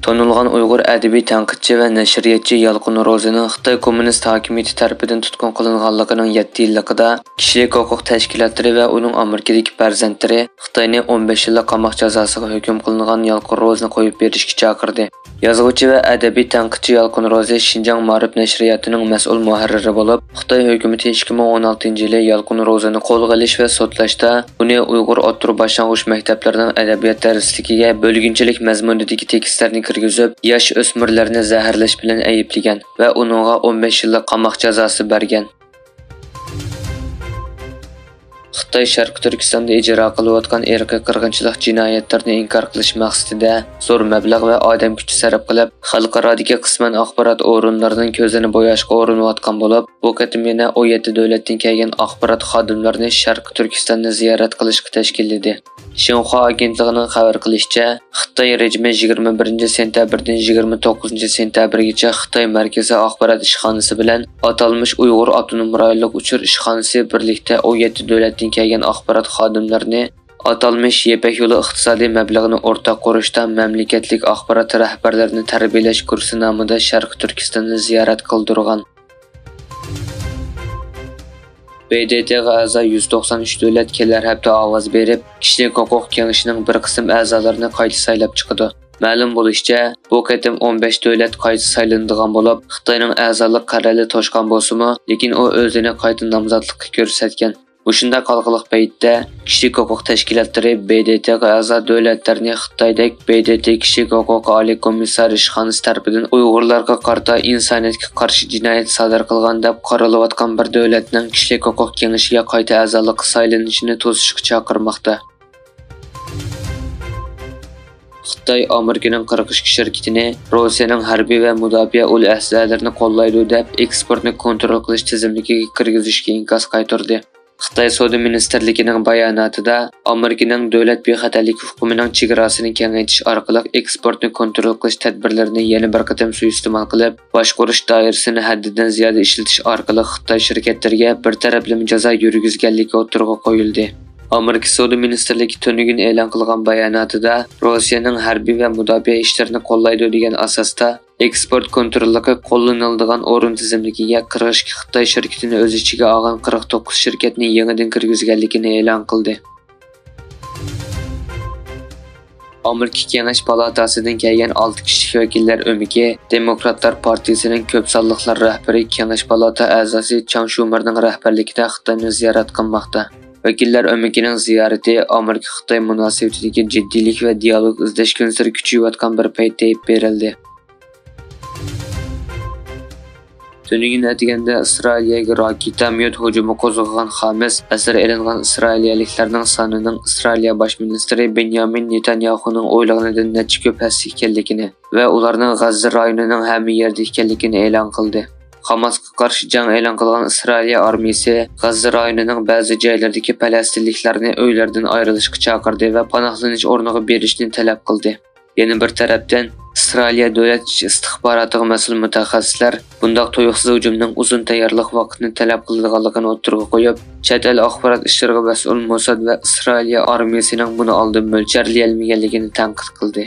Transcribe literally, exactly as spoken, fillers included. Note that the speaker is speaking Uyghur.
تونۇلغان ئۇيغۇر ئەدەبىي تەنقىدچى ۋە نەشرىياتچى يالقۇن روزىنىڭ خىتاي كوممۇنىست ھاكىمىيىتى تەرىپىدىن تۇتقۇن قىلىنغانلىقىنىڭ يەتتە يىللىقىدا كىشىلىك ھوقۇق تەشكىلاتلىرى ۋە ئۇنىڭ ئامېرىكىدىكى پەرزەنتلىرى خىتاينى ئون بەش يىللىق قاماق جازاسىغا ھۆكۈم قىلىنغان يالقۇن روزىنى قويۇپ بېرىشكە چاقىردى. يازغۇچى ۋە ئەدەبىي تەنقىدچى يالقۇن روزى شىنجاڭ مائارىپ نەشرىياتىنىڭ مەسئۇل مۇھەررىرى بولۇپ، خىتاي ھۆكۈمىتى ئىككى مىڭ ئون ئالتىنچى يىلى يالقۇن روزىنى قولغا ئېلىش ۋە سوتلاشتا، ئۇنى ئۇيغۇر ئوتتۇرا باشلانغۇچ مەكتەپلىرىنىڭ ئەدەبىيات دەرسلىكىگە بۆلگۈنچىلىك مەزمۇنىدىكى تېكىستلەرنى كىرگۈزۈپ، ياش ئۆسمۈرلەرنى زەھەرلەش بىلەن ئەيىبلىگەن ۋە ئۇنىڭغا ئون بەش يىللىق قاماق جازاسى بەرگەن. خىتاي شەرقىي تۈركىستاندا ئىجرا قىلىۋاتقان ئىرقىي قىرغىنچىلىق جىنايەتلىرىنى ئىنكار قىلىش مەقسىتىدە زور مەبلەغ ۋە ئادەم كۈچى سەرپ قىلىپ، خەلقئارادىكى قىسمەن ئاخبارات ئورۇنلىرىنىڭ كۆزىنى بوياشقا ئۇرۇنۇۋاتقان بولۇپ، بۇ قېتىم يەنە ئون يەتتە دۆلەتتىن كەلگەن ئاخبارات خادىملىرىنى شەرقىي تۈركىستاننى زىيارەت قىلىشقا تەشكىللىدى. شىنخۇا ئاگېنتلىقىنىڭ خەۋەر قىلىشىچە، خىتاي رېجىمى يىگىرمە بىرىنچى سېنتەبىردىن يىگىرمە توققۇزىنچى سېنتەبىرگىچە خىتاي مەركىزىي ئاخبارات ئىشخانىسى بىلەن ئاتالمىش ئۇيغۇر ئاپتونوم رايونلۇق ئۇچۇر ئىشخانىسى بىرلىكتە ئون يەتتە دۆلەتتىن كەلگەن ئاخبارات خادىملىرىنى ئاتالمىش يىپەك يولى ئىقتىسادىي مەبلىغىنى ئورتاق قۇرۇشتا مەملىكەتلىك ئاخبارات رەھبەرلىرىنى تەربىيەلەش كۇرسى نامىدا شەرقىي تۈركىستاننى زىيارەت قىلدۇرغان. ب د ت ق ئەزا يۈز توقسان ئۈچ دۆلەت كېلەر ھەپتە ئاۋاز بېرىپ، كىشىلىك ھوقۇق كېڭىشىنىڭ بىر قىسىم ئەزالىرىنى قايتا سايلاپ چىقىدۇ. مەلۇم بولۇشىچە، بۇ قېتىم ئون بەش دۆلەت قايتا سايلىنىدىغان بولۇپ، خىتاينىڭ ئەزالىق قەرەلى توشقان بولسىمۇ، لېكىن ئۇ ئۆزىنى قايتا نامزاتلىققا كۆرسەتكەن. مۇشۇنداق ھالقىلىق پەيتتە كىشىلىك ھوقۇق تەشكىلاتلىرى ب د ت ق ئەزا دۆلەتلەرنى خىتايدەك ب د ت كىشىلىك ھوقۇق ئالىي كومىسسارى ئىشخانىسى تەرىپىدىن ئۇيغۇرلارغا قارىتا ئىنسانىيەتكە قارشى جىنايەت سادىر قىلغان دەپ قارىلىۋاتقان بىر دۆلەتنىڭ كىشىلىك ھوقۇق كېڭىشىگە قايتا ئەزالىققا سايلىنىشىنى توسۇشقا چاقىرماقتا. خىتاي ئامېرىكىنىڭ قىرىق ئىككى شىركىتىنى روسىيەنىڭ ھەربىي ۋە مۇداپىئە ئۇل ئەسلىھەلىرىنى قوللايدۇ دەپ ئېكسپورتنى كونترول قىلىش تىزىملىكىگە كىرگۈزۈشكە ئىنكاس قايتۇردى. خىتاي سودا مىنىستىرلىكىنىڭ باياناتىدا، ئامېرىكىنىڭ دۆلەت بىخەتەرلىكى ئۇقۇمىنىڭ چېگراسىنى كېڭەيتىش ئارقىلىق ئېكسپورتنى كونترول قىلىش تەدبىرلىرىنى يەنە بىر قېتىم سۇيىئىستېمال قىلىپ، باشقۇرۇش دائىرىسىنى ھەددىدىن زىيادە ئىشلىتىش ئارقىلىق خىتاي شىركەتلىرىگە بىر تەرەپلىمە جازا يۈرگۈزگەنلىكى ئوتتۇرىغا قويۇلدى. ئامېرىكا سودا مىنىستىرلىكى تۈنۈگۈن ئېلان قىلغان باياناتىدا، روسىيەنىڭ ھەربىي ۋە مۇداپىئە ئىشلىرىنى قوللايدۇ دېگەن ئاساستا، ئېكسپورت كونتروللۇقى قوللىنىلىدىغان ئورۇن تىزىملىكىگە قىرىق ئىككى خىتاي شىركىتىنى ئۆز ئىچىگە ئالغان قىرىق توققۇز شىركەتنى يېڭىدىن كىرگۈزگەنلىكىنى ئېلان قىلدى. ئامېرىكا كېڭەش پالاتاسىدىن كەلگەن ئالتە كىشىلىك ۋەكىللەر ئۆمىكى دېموكراتلار پارتىيىسىنىڭ كۆپ سانلىقلار رەھبىرى، كېڭەش پالاتا ئەزاسى چاڭ شۇمېرنىڭ رەھبەرلىكىدە خىتاينى زىيارەت قىلماقتا. ۋەكىللەر ئۆمىكىنىڭ زىيارىتى ئامېرىكا-خىتاي مۇناسىۋىتىدىكى جىددىيلىك ۋە دىيالوگ ئىزدەش كۈنسېرى كۈچىيىۋاتقان بىر پەيتتە ئېلىپ بېرىلدى. تۈنۈگۈن ئەتىگەندە ئىسرائىلىيەگە راكېتا ميوت ھۇجۇمى قوزغىغان خامەس ئەسىر ئېلىنغان ئىسرائىلىيەلىكلەرنىڭ سانىنىڭ ئىسرائىلىيە باش مىنىستىرى بېنيامىن نېتانياھۇنىڭ ئويلىغىنىدىن نەچچە كۆپ ھەسسە ئىكەنلىكىنى ۋە ئۇلارنىڭ غەززە رايونىنىڭ ھەممە يېرىدە ئىكەنلىكىنى ئېلان قىلدى. خاماسقا قارشى جەڭ ئېلان قىلغان ئىسرائىلىيە ئارمىيىسى غەززە رايونىنىڭ بەزى جايلىرىدىكى پەلەستىنلىكلەرنى ئۆيلىرىدىن ئايرىلىشقا چاقىردى ۋە پاناھلىنىش ئورنىغا بېرىشنى تەلەپ قىلدى. يەنە بىر تەرەپتىن، ئىسرائىلىيە دۆلەت ئىچى ئىستىخباراتىغا مەسئۇل مۇتەخەسسىسلەر بۇنداق تۇيۇقسىز ھۇجۇمنىڭ ئۇزۇن تەييارلىق ۋاقتىنى تەلەپ قىلىدىغانلىقىنى ئوتتۇرىغا قويۇپ، چەت ئەل ئاخبارات ئىشلىرىغا مەسئۇل موساد ۋە ئىسرائىلىيە ئارمىيىسىنىڭ بۇنى ئالدىن مۆلچەرلىيەلمىگەنلىكىنى تەنقىد قىلدى.